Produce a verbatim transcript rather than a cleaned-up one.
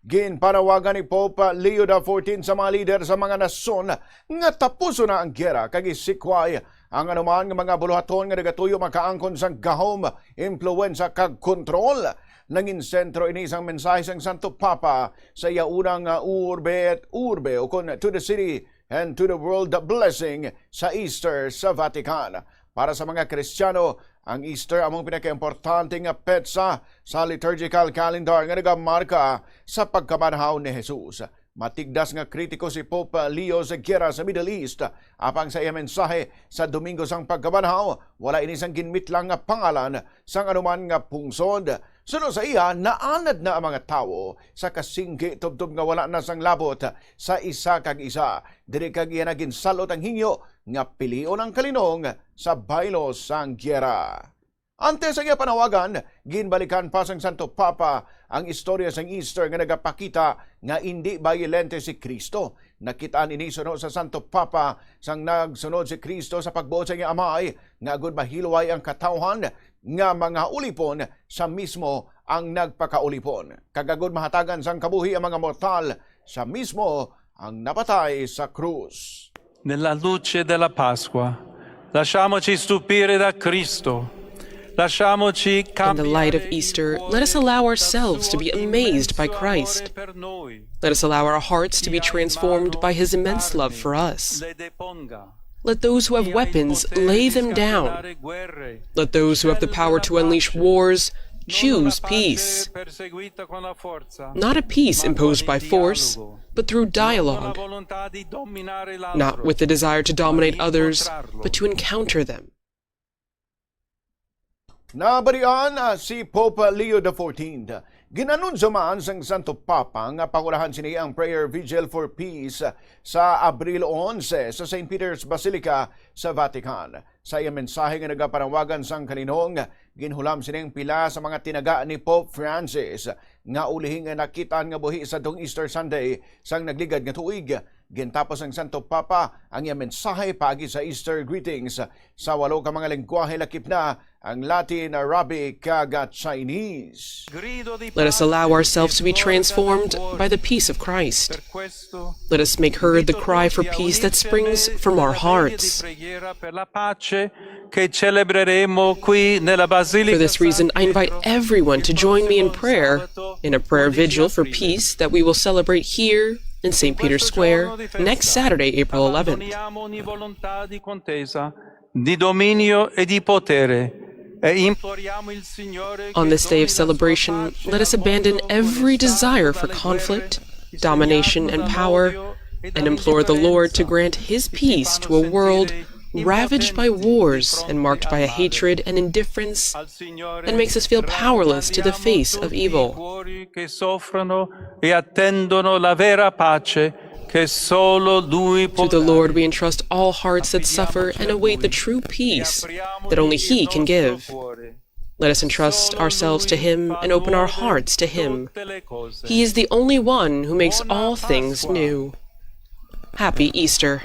Ginpanawagan ni Pope Leo the fourteenth sa mga lider sa mga nasyon nga tapuson na ang giyera kag isikway ang anuman nga mga buluhaton nga nagatuyo makaangkon sang gahom, impluwensya kag kontrol. Nangin sentro ini sang mensahe sang Santo Papa sa iya unang, ah, Urbi et Orbi, ukon To the City and to the World Blessing sa Easter sa Vatican. Para sa mga Kristiyano, ang Easter amo ang pinakaimportante nga petsa sa liturgical calendar nga nagamarka sa pagkabanhaw ni Jesus. Matigdas nga kritiko si Pope Leo sa giyera sa Middle East, apang sa iya mensahe sa Domingo sang Pagkabanhaw, wala ini sang ginmitlang nga pangalan sang anuman nga pungsod. Suno sa iya, naanad na ang mga tawo sa kasinggi tubtob nga wala na sang labot sa isa kag isa. Diri kag iya na ginsalot ang hingyo nga pilion ang kalinong sa baylo sang giyera. Antes ang iya panawagan, ginbalikan pa sang Santo Papa ang istorya sang Easter nga nagapakita nga indi bayolente si Cristo. Nakit-an ini suno sa Santo Papa sang nagsunod si Cristo sa pagbuot sa iya Amay, nga agud mahilway ang katawhan nga mga ulipon, sa mismo ang nagpakaulipon, kag agud mahatagan sang kabuhi ang mga mortal, sa mismo ang napatay sa krus. Nella luce della Pasqua, lasciamoci stupire da Cristo. Lasciamoci. In the light of Easter, let us allow ourselves to be amazed by Christ. Let us allow our hearts to be transformed by his immense love for us. Let those who have weapons lay them down. Let those who have the power to unleash wars choose peace. Not a peace imposed by force, but through dialogue. Not with the desire to dominate others, but to encounter them. Nabalian, ah, si Pope Leo the fourteenth. Gin-anunsyo man sang Santo Papa nga pangulahan sini ang prayer vigil for peace sa Abril onse sa Saint Peter's Basilica sa Vatican. Sa iya mensahe nga nagapanawagan sang kalinong, ginhulam sini ang pila sa mga tinaga ni Pope Francis nga ulihi nga nakit-an nga buhi sa dong Easter Sunday sang nagligad nga tuig. Gintapos sang Santo Papa ang iya mensahe paagi sa Easter greetings. Sa walo ka mga lenggwahe lakip na ang Latin, Arabic, kag Chinese. Let us allow ourselves to be transformed by the peace of Christ. Let us make heard the cry for peace that springs from our hearts. For this reason, I invite everyone to join me in prayer, in a prayer vigil for peace that we will celebrate here in Saint Peter's Square next Saturday, April eleventh. Di dominio e di potere. E imploriamo il Signore. On this day of celebration, let us abandon every desire for conflict, domination, and power, and implore the Lord to grant his peace to a world ravaged by wars and marked by a hatred and indifference that makes us feel powerless to the face of evil. Che soffrono e attendono la vera pace che solo Lui può dare. To the Lord we entrust all hearts that suffer and await the true peace that only He can give. Let us entrust ourselves to Him and open our hearts to Him. He is the only one who makes all things new. Happy Easter.